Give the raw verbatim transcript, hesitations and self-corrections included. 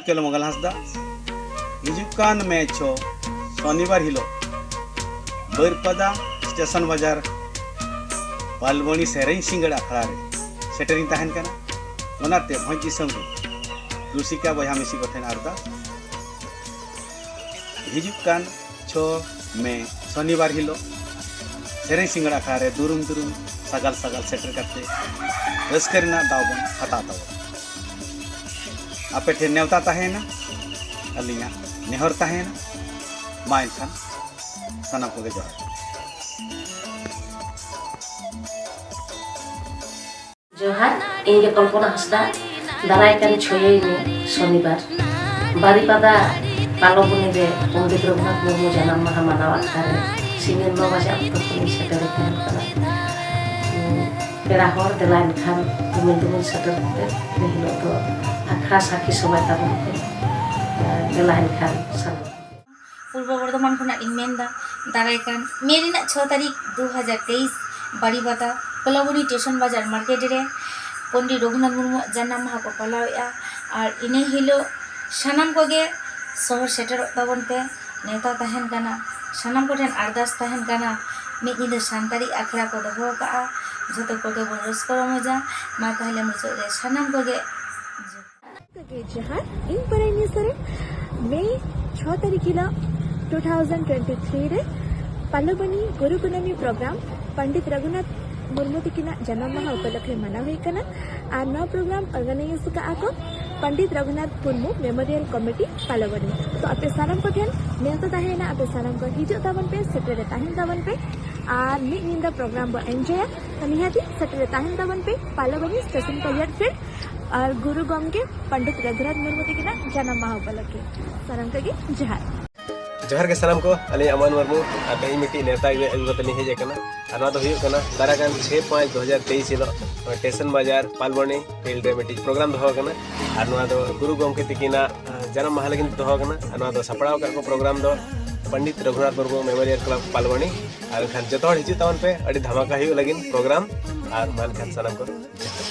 ᱠᱮᱞ ᱢᱚᱝᱜᱚᱞ ᱦᱟᱸᱥᱫᱟ᱾ ᱦᱤᱡᱩᱜ ᱠᱟᱱ ᱢᱮ ᱪᱷᱚ ᱥᱚᱱᱤᱵᱟᱨ ᱦᱤᱞᱳᱜ ᱵᱟᱹᱨᱯᱟᱫᱟ ᱥᱴᱮᱥᱚᱱ ᱵᱟᱡᱟᱨ ᱯᱟᱞᱵᱚᱱᱤ ᱥᱮᱨᱮᱧ ᱥᱤᱸᱜᱟᱹᱲ ᱟᱠᱷᱲᱟ ᱨᱮ ᱥᱮᱴᱮᱨᱤᱧ ᱛᱟᱦᱮᱱ ᱠᱟᱱᱟ᱾ ᱚᱱᱟᱛᱮ ᱵᱷᱚᱸᱡᱽ ᱫᱤᱥᱚᱢ ᱨᱮ ᱨᱩᱥᱤᱠᱟ ᱵᱚᱭᱦᱟ ᱢᱤᱥᱤ ᱠᱚᱴᱷᱮᱱ ᱟᱨᱫᱟᱥ, ᱦᱤᱡᱩᱜ ᱠᱟᱱ ᱪᱷᱚ ᱢᱮ ᱥᱚᱱᱤᱵᱟᱨ ᱦᱤᱞᱳᱜ ᱥᱮᱨᱮᱧ ᱥᱤᱸᱜᱟᱹᱲ ᱟᱠᱷᱲᱟ ᱨᱮ ᱫᱩᱨᱩᱢ ᱫᱩᱨᱩᱢ ᱥᱟᱜᱟᱞ ᱥᱟᱜᱟᱞ ᱥᱮᱴᱮᱨ ᱠᱟᱛᱮ ᱨᱟᱹᱥᱠᱟᱹ ᱨᱮᱱᱟᱜ ᱫᱟᱣ ᱵᱚᱱ ᱦᱟᱛᱟᱣ ᱛᱟᱵᱚᱱᱟ᱾ ᱟᱯᱮ ᱴᱷᱮᱱ ᱱᱮᱣᱛᱟ ᱛᱟᱦᱮᱸᱭᱮᱱᱟ, ᱟᱹᱞᱤᱧᱟᱜ ᱱᱮᱦᱚᱨ ᱛᱟᱦᱮᱸᱭᱮᱱᱟ᱾ ᱢᱟ ᱮᱱᱠᱷᱟᱱ ᱥᱟᱱᱟᱢ ᱠᱚᱜᱮ ᱡᱚᱦᱟᱨ᱾ ᱡᱚᱦᱟᱨ, ᱤᱧ ᱜᱮ ᱠᱚᱞᱯᱚᱱᱟ ᱦᱟᱸᱥᱫᱟ᱾ ᱫᱟᱨᱟᱭ ᱠᱟᱱ ᱪᱷᱚᱭᱮᱭ ᱢᱮ ᱥᱚᱱᱤᱵᱟᱨ ᱵᱟᱨᱤᱯᱟᱫᱟ ᱯᱟᱞᱚᱵᱚᱱᱤ ᱨᱮ ᱯᱚᱱᱰᱤᱛ ᱨᱚᱜᱷᱩᱱᱟᱛᱷ ᱢᱩᱨᱢᱩ ᱡᱟᱱᱟᱢ ᱢᱟᱦᱟ ᱢᱟᱱᱟᱣ ᱟᱠᱷᱲᱟ ᱨᱮ ᱥᱤᱸᱜᱟᱹᱲ ᱱᱚ ᱵᱟᱡᱟᱜ ᱚᱠᱛᱚ ᱠᱷᱚᱱᱤᱧ ᱥᱮᱴᱮᱨ ᱟᱠᱟᱱ ᱠᱟᱱᱟ᱾ ᱯᱮᱲᱟ ᱦᱚᱲ, ᱫᱮᱞᱟ ᱮᱱᱠᱷᱟᱱ ᱫᱩᱢᱩᱞ ᱫᱩᱢᱩᱞ ᱥᱮᱴᱮᱨ ᱠᱟᱛᱮ ᱤᱱᱟᱹ ᱦᱤᱞᱳᱜ ᱫᱚ ᱟᱠᱷᱲᱟ ᱥᱟᱹᱠᱷᱤ ᱥᱚᱵᱷᱟ ᱛᱟᱵᱚᱱ ᱯᱮ᱾ ᱫᱮᱞᱟ ᱮᱱᱠᱷᱟᱱ ᱥᱟᱱᱟᱢ᱾ ᱯᱩᱨᱵᱚ ᱵᱚᱨᱫᱷᱚᱢᱟᱱ ᱠᱷᱚᱱᱟᱜ ᱞᱤᱧ ᱢᱮᱱᱫᱟ, ᱫᱟᱨᱟᱭ ᱠᱟᱱ ᱢᱮ ᱨᱮᱱᱟᱜ ᱪᱷᱚ ᱛᱟᱹᱨᱤᱠᱷ ᱫᱩ ᱦᱟᱡᱟᱨ ᱛᱮᱭᱤᱥ ᱵᱟᱨᱤᱯᱟᱫᱟ ᱠᱚᱞᱟᱵᱚᱱᱤ ᱥᱴᱮᱥᱚᱱ ᱵᱟᱡᱟᱨ ᱢᱟᱨᱠᱮᱴ ᱨᱮ ᱯᱚᱱᱰᱤᱛ ᱨᱚᱜᱷᱩᱱᱟᱛᱷ ᱢᱩᱨᱢᱩᱣᱟᱜ ᱡᱟᱱᱟᱢ ᱢᱟᱦᱟ ᱠᱚ ᱯᱟᱞᱟᱣᱮᱫᱼᱟ᱾ ᱟᱨ ᱤᱱᱟᱹ ᱦᱤᱞᱳᱜ ᱥᱟᱱᱟᱢ ᱠᱚᱜᱮ ᱥᱚᱦᱚᱨ ᱥᱮᱴᱮᱨᱚᱜ ᱛᱟᱵᱚᱱ ᱯᱮ, ᱱᱮᱣᱛᱟ ᱛᱟᱦᱮᱱ ᱠᱟᱱᱟ᱾ ᱥᱟᱱᱟᱢ ᱠᱚᱴᱷᱮᱱ ᱟᱨᱫᱟᱥ ᱛᱟᱦᱮᱱ ᱠᱟᱱᱟ, ᱢᱤᱫ ᱧᱤᱫᱟᱹ ᱥᱟᱱᱛᱟᱲᱤ ᱟᱠᱷᱲᱟ ᱠᱚ ᱫᱚᱦᱚ ᱟᱠᱟᱫᱼᱟ, ᱡᱷᱚᱛᱚ ᱠᱚᱜᱮ ᱵᱚᱱ ᱨᱟᱹᱥᱠᱟᱹ ᱨᱚᱢᱚᱡᱟ᱾ ᱢᱟ ᱛᱟᱦᱚᱞᱮ ᱢᱩᱪᱟᱹᱫ ᱨᱮ ᱥᱟᱱᱟᱢ ᱠᱚᱜᱮ ᱡᱚᱦᱟᱨ᱾ ᱡᱚᱦᱟᱨ, ᱤᱧ ᱯᱟᱨᱟᱭᱱᱤ ᱥᱚᱨᱮᱱ᱾ ᱢᱮ ᱪᱷᱚ ᱛᱟᱹᱨᱤᱠᱷ ᱦᱤᱞᱳᱜ ᱴᱩ ᱛᱷᱟᱣᱡᱮᱱᱰ ᱴᱩᱭᱮᱱᱴᱤ ᱛᱷᱨᱤ ᱨᱮ ᱯᱟᱞᱚᱵᱚᱱᱤ ᱜᱩᱨᱩ ᱠᱩᱱᱟᱹᱢᱤ ᱯᱨᱳᱜᱨᱟᱢ ᱯᱚᱱᱰᱤᱛ ᱨᱚᱜᱷᱩᱱᱟᱛᱷ ᱢᱩᱨᱢᱩ ᱛᱟᱹᱠᱤᱱᱟᱜ ᱡᱟᱱᱟᱢ ᱢᱟᱦᱟ ᱩᱯᱚᱞᱚᱠᱠᱷᱮ ᱢᱟᱱᱟᱣ ᱦᱩᱭᱩᱜ ᱠᱟᱱᱟ᱾ ᱟᱨ ᱱᱚᱣᱟ ᱯᱨᱳᱜᱨᱟᱢ ᱚᱨᱜᱟᱱᱟᱭᱤᱡᱽ ᱟᱠᱟᱫᱼᱟ ᱠᱚ ᱯᱚᱱᱰᱤᱛ ᱨᱚᱜᱷᱩᱱᱟᱛᱷ ᱢᱩᱨᱢᱩ ᱢᱮᱢᱳᱨᱤᱭᱟᱞ ᱠᱚᱢᱤᱴᱤ ᱯᱟᱞᱚᱵᱚᱱᱤ᱾ ᱛᱚ ᱟᱯᱮ ᱥᱟᱱᱟᱢ ᱠᱚᱴᱷᱮᱱ ᱱᱮᱣᱛᱟ ᱛᱟᱦᱮᱸᱭᱮᱱᱟ, ᱟᱯᱮ ᱥᱟᱱᱟᱢ ᱠᱚ ᱦᱤᱡᱩᱜ ᱛᱟᱵᱚᱱ ᱯᱮ, ᱥᱮᱴᱮᱨ ᱨᱮ ᱛᱟᱦᱮᱱ ᱛᱟᱵᱚᱱ ᱯᱮ᱾ ᱟᱨ ᱢᱤᱫ ᱧᱤᱫᱟᱹ ᱯᱨᱳᱜᱨᱟᱢ ᱵᱚ ᱮᱱᱡᱚᱭᱟ᱾ ᱛᱚ ᱱᱤᱦᱟᱹᱛᱤ ᱥᱮᱴᱮᱨ ᱨᱮ ᱛᱟᱦᱮᱱ ᱛᱟᱵᱚᱱ ᱯᱮ ᱯᱟᱞᱚᱵᱚᱱᱤ ᱥᱴᱮᱥᱚᱱ ᱠᱚᱞᱤᱭᱟᱨ ᱯᱷᱤᱞᱰ ᱟᱨ ᱜᱩᱨᱩ ᱜᱚᱢᱠᱮ ᱯᱚᱱᱰᱤᱛ ᱨᱚᱜᱷᱩᱱᱟᱛᱷ ᱢᱩᱨᱢᱩ ᱛᱟᱹᱠᱤᱱᱟᱜ ᱡᱟᱱᱟᱢ ᱢᱟᱦᱟ ᱩᱯᱚᱞᱚᱠᱠᱷᱮ ᱥᱟᱱᱟᱢ ᱠᱚᱜᱮ ᱡᱚᱦᱟᱨ᱾ ᱡᱚᱦᱟᱨ ᱜᱮ ᱥᱟᱱᱟᱢ ᱠᱚ, ᱟᱹᱞᱤᱧ ᱟᱢᱟᱱ ᱢᱩᱨᱢᱩ᱾ ᱟᱨ ᱛᱮᱦᱮᱧ ᱢᱤᱫᱴᱤᱡ ᱱᱮᱣᱛᱟ ᱟᱹᱜᱩ ᱟᱹᱜᱩ ᱠᱟᱛᱮ ᱞᱤᱧ ᱦᱮᱡ ᱟᱠᱟᱱᱟ᱾ ᱟᱨ ᱱᱚᱣᱟ ᱫᱚ ᱦᱩᱭᱩᱜ ᱠᱟᱱᱟ ᱫᱟᱨᱟᱭ ᱠᱟᱱ ᱪᱷᱮ ᱯᱟᱸᱪ ᱫᱩ ᱦᱟᱡᱟᱨ ᱛᱮᱭᱤᱥ ᱦᱤᱞᱳᱜ ᱱᱚᱣᱟ ᱥᱴᱮᱥᱚᱱ ᱵᱟᱡᱟᱨ ᱯᱟᱞᱵᱚᱱᱤ ᱯᱷᱤᱞᱰ ᱨᱮ ᱢᱤᱫᱴᱤᱡ ᱯᱨᱳᱜᱨᱟᱢ ᱫᱚᱦᱚ ᱟᱠᱟᱱᱟ᱾ ᱟᱨ ᱱᱚᱣᱟ ᱫᱚ ᱜᱩᱨᱩ ᱜᱚᱢᱠᱮ ᱛᱤᱠᱤᱱᱟᱜ ᱟᱸ, ᱡᱟᱱᱟᱢ ᱢᱟᱦᱟ ᱞᱟᱹᱜᱤᱫ ᱫᱚᱦᱚ ᱟᱠᱟᱱᱟ᱾ ᱟᱨ ᱱᱚᱣᱟ ᱫᱚ ᱥᱟᱯᱲᱟᱣ ᱟᱠᱟᱫ ᱠᱚ ᱯᱨᱳᱜᱨᱟᱢ ᱫᱚ ᱯᱚᱱᱰᱤᱛ ᱨᱚᱜᱷᱩᱱᱟᱛᱷ ᱢᱩᱨᱢᱩ ᱢᱮᱢᱳᱨᱤᱭᱟᱞ ᱠᱞᱟᱵᱽ ᱯᱟᱞᱵᱚᱱᱤ᱾ ᱟᱨ ᱮᱱᱠᱷᱟᱱ ᱡᱚᱛᱚ ᱦᱚᱲ ᱦᱤᱡᱩᱜ ᱛᱟᱵᱚᱱ ᱯᱮ, ᱟᱹᱰᱤ ᱫᱷᱟᱢᱟᱠᱟ ᱦᱩᱭᱩᱜ ᱞᱟᱹᱜᱤᱫ ᱯᱨᱳᱜᱨᱟᱢ᱾ ᱟᱨ ᱢᱟ ᱮᱱᱠᱷᱟᱱ ᱥᱟᱱᱟᱢ ᱠᱚ ᱡᱚᱦᱟᱨ᱾